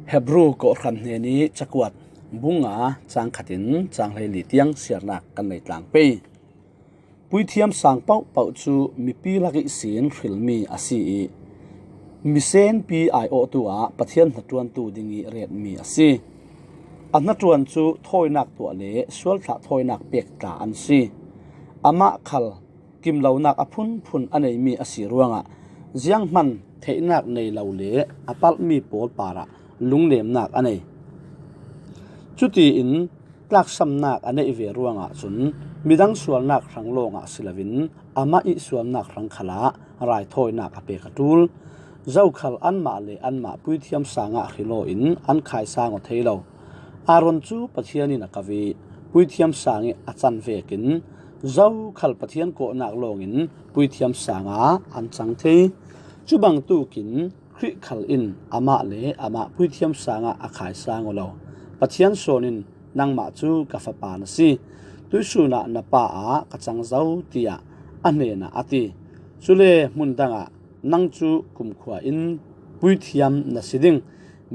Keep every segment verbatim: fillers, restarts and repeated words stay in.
Hebru kawhhran hnenih cakuat bunga cangkhatin cang hleili tiang siarnak kan nei tlang pei. Puithiam sang pauhpauh cu mipi lak ihsin hrilmi a si i misenpi aiawhtu ah Pathian hnaṭuantu ding ih retmi a si. A hnaṭuan cu thawinak tuah le sualthlah thawinak pek tla an si. Amah khal kimlonak a phunphun a neimi a si ruangah zianghman theihnak nei lo le a palhmi pawl parah lungnemnak a nei. Cutiin tlaksamnak a neih ve ruangah cun midang sualnak hrang lawngah si loin amah ih sualnak hrang khalah raithawinak a pek a ṭul. Zokhal anmah le anmah puithiam sangah hril aw in an khaisang aw thei lo. Aaron cu Pathian in a ko i puithiam sang ih a can vekin zokhal Pathian kawhnak lawngin puithiam sangah an cang thei. Cu bangtukin Khrih khal in amah le amah puithiam sangah a khaisang aw lo. Pathian sawn in nangmah cu ka fapa na si. Tuihsun ah na pa ah ka cang zo, tiah a hnenah a ti. Cule hmun dangah nang cu kumkhua in puithiam na si ding,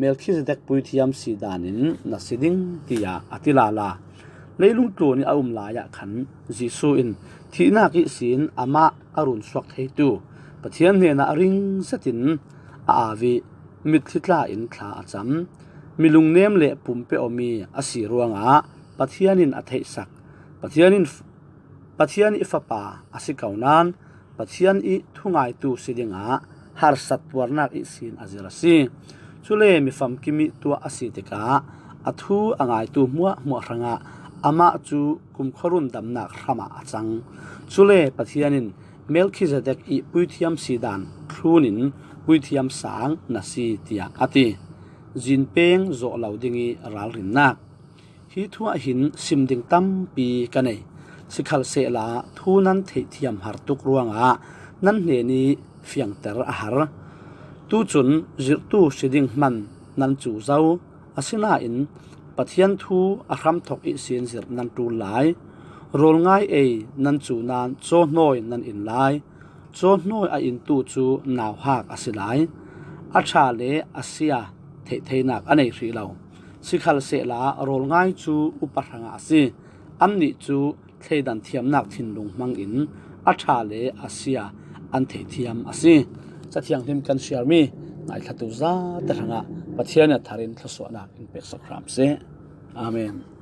Melkhizedek puithiam si danin na si ding, tiah a ti lala. Leilung tlun ih a um lai ah khan Jesuh in thihnak ihsin amah a runsuak theitu Pathian hnenah ring zetin a au i mitthli tla in thla a cam. Mi lungnem le pumpe awmi a si ruangah Pathian in a theihsak. Pathian in Pathian ih fapa a si ko nain Pathian ih thungaitu si dingah harsat tuarnak ihsin a zir a si. Cule mi famkim ih tuah a si tikah a thu a ngaitu hmuahhmuah hrangah amah cu kumkhua rundamnak hramah a cang. Cule Pathian in Melkhizedek ih puithiam si dan thlun in puithiam sang na si, tiah a ti. Zinpeng zawh lo ding ih ralrinnak. Hi thu ah hin sim ding tampi ka nei. Sikhalsehla thu nan theihthiam har tuk ruangah nan hnen ih fiangter a har. Tucun zirhtu si ding hman nan cu zo. Asinain Pathian thu a hramthok ihsin zirh nan ṭul lai. Rawl ngai ei nan cu nain cawhnawi nan in lai. Cawhnawi a intu cu nauhak a si lai. A ṭha le a sia theih theinak a nei hrih lo. Sikhalsehla rawl ngai cu upa hrangah a si. Annih cu thleidan thiamnak thinlung hmangin a ṭha le a sia an theihthiam a si. Cathianghlim kan siarmi ngaithlatu zate hrangah Pathian ih a thar in thluasuahnak in peksak hram seh. Amen.